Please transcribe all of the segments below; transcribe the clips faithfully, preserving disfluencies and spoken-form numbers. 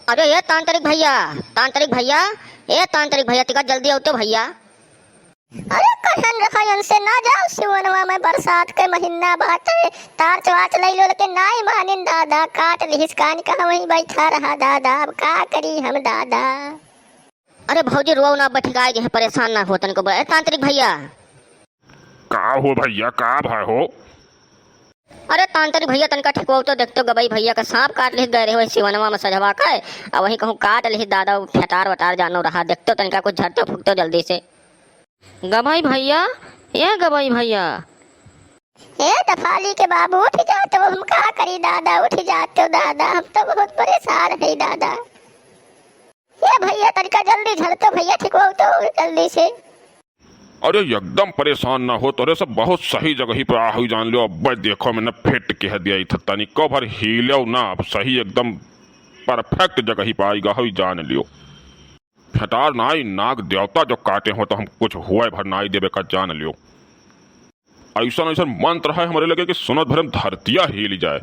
अरे ए तांत्रिक भइया, तांत्रिक भइया, ए तांत्रिक भइया, तिका जल्दी अउतो भइया। अरे कहन रहा इनसे ना जाओ सिवनवा में, बरसात के महीना बाटे, टार्च वार्च लइ लो, लेकिन नाई मानिन दादा, काट लिहिस कान, कहाँ वहीं बैठा रहा दादा, अब का करी हम दादा। अरे भौजी रोओ ना, बठिकाई जे है, परेशान ना हो तनिको ब-, ए तांत्रिक भइया। का हो भइया, का भय हो? अरे तांत्रिक भइया तनिका ठिकवाओ तो, देखतो गबई भइया का साँप काट लिहित गए रहे वही सिवनवा में सजवा के, आ वहीं कहूँ काट लिहित दादा, उ फेटार वटार जानो रहा, देखतो तनिका कुछ झरतो फुकतो जल्दी से। गबई भइया, ए गबई भइया। ए दफाली के बाबू उठ जातो, हम का करी दादा, उठ जातो दादा, हम तो बहुत परेशान है दादा। ए भइया तनिका जल्दी झरतो भइया, ठिकवाओ तो जल्दी से। अरे एकदम परेशान ना हो, तोरे सब बहुत सही जगही पे आ हुई जान लियो। अब्बे देखो मैंने फिट कह दिया, इधर तनिको भर हिलो ना, अब सही एकदम परफेक्ट जगही पे आइगा हुई जान लियो। फेटार नाई नाग देवता जो काटे हो तो हम कुछ हुए भर नाई देबे का जान लियो। ऐसन ऐसन मंत्र है हमरे लगे कि सुनत भरे में धरतिया हिल जाए।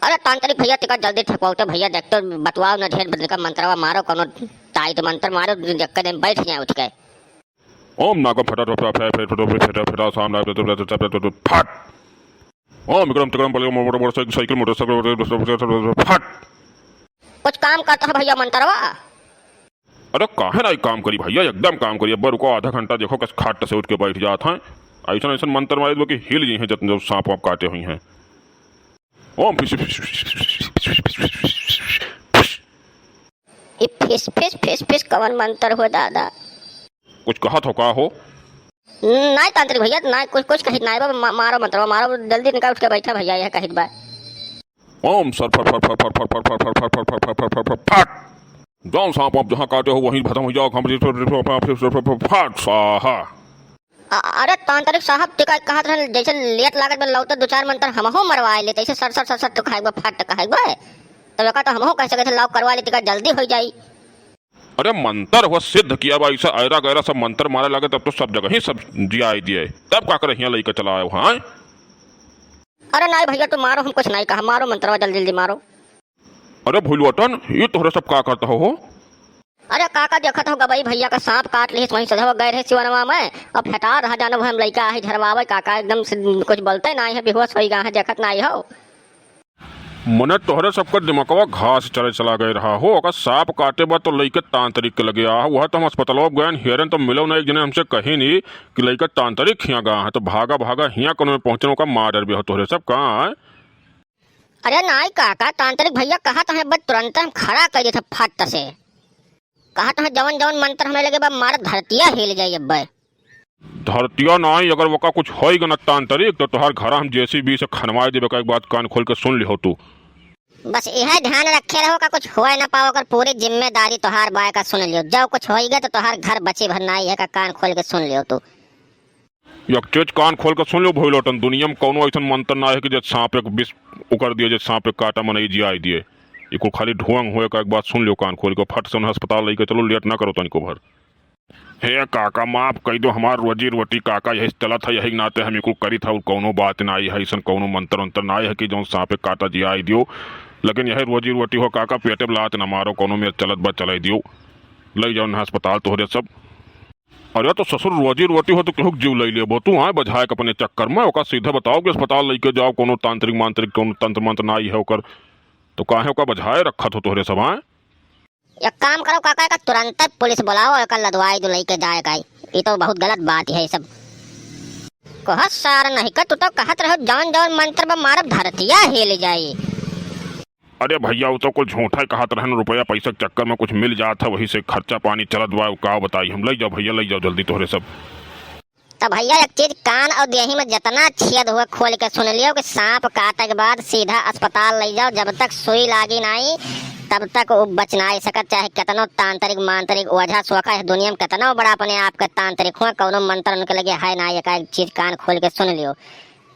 अरे तांत्रिक भइया, तिका जल्दी ठेकवाओ तो भइया, देख तो बतवाओ न ढेर, बदल का मंत्रवा मारो, कोनो टाइट मंत्र मारो, देख के दिन बैठ जाए उठ के। ओम नागम फटा फटा फटा फटा फटा फटा फटा साम नाग फटा फटा फटा फटा फट। ओम विक्रम तिक्रम बलगम मोटर मोटरसाइकिल साइकिल मोटरसाइकिल फट। कुछ काम करता है भइया मंत्रवा। अरे काहे नाई काम करी भइया, एकदम काम करी। अब रुको आधा घंटा देखो कस खाट से उठ के बैठ जात हैं। ऐसन ऐसन मंत्र मारे दो कि हिल जी हैं जब जब सांप वाप काटे हुई हैं। ओम फिस फिस फिस फिस फिस फिस फिस फिस फिस। ई फिस फिस फिस फिस कवन मंत्र हो दादा? कुछ कहत हो का हो? नाई तांत्रिक भइया, नाई कुछ, कुछ कहित नाई बा, मा-, मारो मंत्र, मारो जल्दी निकाल उठ के बैठा भइया, यह कहित बा। ओम सर फर फर फर फर फर फर फर फर फर फर फर फर फर फट। जौन सांप आप जहाँ काटे हो वहीं खत्म हो जाओ। हम फट स्वाहा। अ-, अरे तांत्रिक साहब, ते का कहत रहन, जैसे लेट लागत बा लौटे दो चार मंत्र हमहू मरवाए ले, तैसे सर सर सर सर तो खाए बा, फट कहे बा। तब एका तो हमहू कह सके थे, लाओ करवा ले, तेका जल्दी हो जाई। अरे मंत्र हो सिद्ध किया बा, ऐसा ऐरा गैरा सब मंत्र मारे लागे तब तो सब जगह ही सब जियाई दिए। तब का करे हियाँ लइके चला आए हो, हाँ? अरे नाई भइया, तू मारो, हम कुछ नाई कहा, मारो मंत्रवा जल्दी जल्दी मारो। अरे भुलवटन, ये तोहरे सब का करत हो? अरे काका, देखत हो गबई भइया का सांप काट लिहिस, वहीं सधवा गए रहे सिवनवा में। अब फेटार रहा जानो, हम लइका आही झरवावे, काका एकदम से कुछ बोलते नाई है, बेहोश होई गा है, देखत नाई हो। मने तोहरे सबका दिमकवा घास चरे चला गए रहा हो, अगर सांप काटे बा तो लइके तांत्रिक के लगे आ, वह तो हम अस्पतालवा गए हेरन तो मिलो ना, एक जने हमसे कही नहीं कि लइके तांत्रिक हियाँ गा है, तो भागा भागा हियाँ कोनो में पहुँचने का मार डर भी हो तोहरे सब कहाँ है? अरे नाई काका, तांत्रिक भइया कहत हैं, बस तुरंत हम खड़ा कर देत फट से। कहत हैं, जवन जवन मंत्र हमें लगे बा मार धरतिया हिल जाई अब्बे। धरतिया नाई, अगर वका कुछ होई गना तांत्रिक, तो तोहार घरा हम जेसीबी से खनवाई देबे का, एक बात कान खोल के सुन लिहो तू। बस यह ध्यान रखे रहो का कुछ होए ना पाओ, अगर पूरी जिम्मेदारी तोहार बाय का सुन लियो। जो कुछ होई गए तो तोहार घर बची भर नाई है का, कान खोल के सुन लियो तू। एक चीज कान खोल के सुन लो भोई लोटन, दुनिया में कौनो ऐसन मंत्र ना है कि जे सांप एक विष उकर दिए, जे सांप एक काटा मनई जियाई दिए। इको खाली ढोंग हुए का, एक बात सुन लो कान खोल के, फट से उन्हें अस्पताल लेके चलो, लेट ना करो तनिको भर। हे काका, माफ कई दो, हमार रोजी रोटी काका यही से चलत है, यही नाते हम इको करी था, और कौनो बात ना आई है, ऐसन कौनो मंत्र उंत्र ना आई है कि जौन सांप एक काटा जियाई दियो, लेकिन यही रोजी रोटी हो काका, पेटे लात ना मारो, कौनो मेर चलत बा चलाई दियो, ले जाओ ना अस्पताल तोहरे सब। अरे तो ससुर रोजी रोटी हो तो केहू के जीव लई लेबो तू, आए बझाए के अपने चक्कर में, ओका सीधे बताओ कि अस्पताल लइके जाओ, कोनो तांत्रिक मांत्रिक, कोनो तंत्र मंत्र ना आई है ओकर, तो काहे ओका बझाए रखत हो तोहरे सब, आए? एक काम करो काका, एका तुरंते पुलिस बुलाओ, एका लदवाई दो लइके जाए का, ई तो बहुत गलत बात है सब। कह सार नहीं का, तू तो कहत रहो जौन जौन मंत्र बा मारब धरतिया हिल जाई। अरे भइया, उ तो कुल झूठा ही कहत रहन, रुपया पैसा के चक्कर में कुछ मिल जात है, वही से खर्चा पानी चलत बा, का बताई हम। लई जाओ भइया, लई जाओ जल्दी तोहरे सब। तो भइया, एक चीज, कान और देही में जितना छेद हुआ खोल के सुन लियो कि सांप काटे के बाद सीधा अस्पताल लई जाओ, जब तक सुई लागी नाई तब तक उ बच नाई सकत, चाहे कितनो तांत्रिक मांत्रिक ओझा सोखा है दुनिया में, कितनो बड़ा अपने आप के तांत्रिक हुआ, कौनो मंत्र उनके लगे है नाई। एक एक चीज कान खोल के सुन लियो।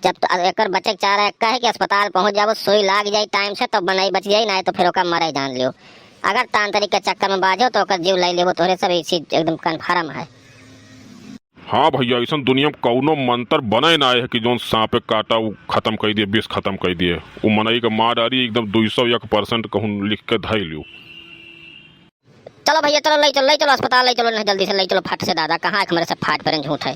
जब तो एकर बचे के चारा एक्का है कि अस्पताल पहुँच जाबो, सुई लाग जाई टाइम से, तो मनई बच जाई, नाहीं तो फिर ओकर मरे जान लियो। अगर तांत्रिक के चक्कर में बाझो, तो ओकर जीव लई लेबो, तोहरे सब ई चीज एकदम कन्फर्म है। हाँ भइया, अइसन दुनिया में कउनो मंतर बने ना है कि जउन साँपे काटा उ खतम कइ दिए, विष खतम कइ दिए। उ मनई के मार डारी एकदम दुई सौ एक परसेंट कहूँ लिख के धइ लियो। चलो भइया, चलो, लइ चलो, लइ चलो अस्पताल, लइ चलो, नहीं जल्दी से लइ चलो, फट से दादा, कहाँ एक मेरे से फाट परें झूठ है।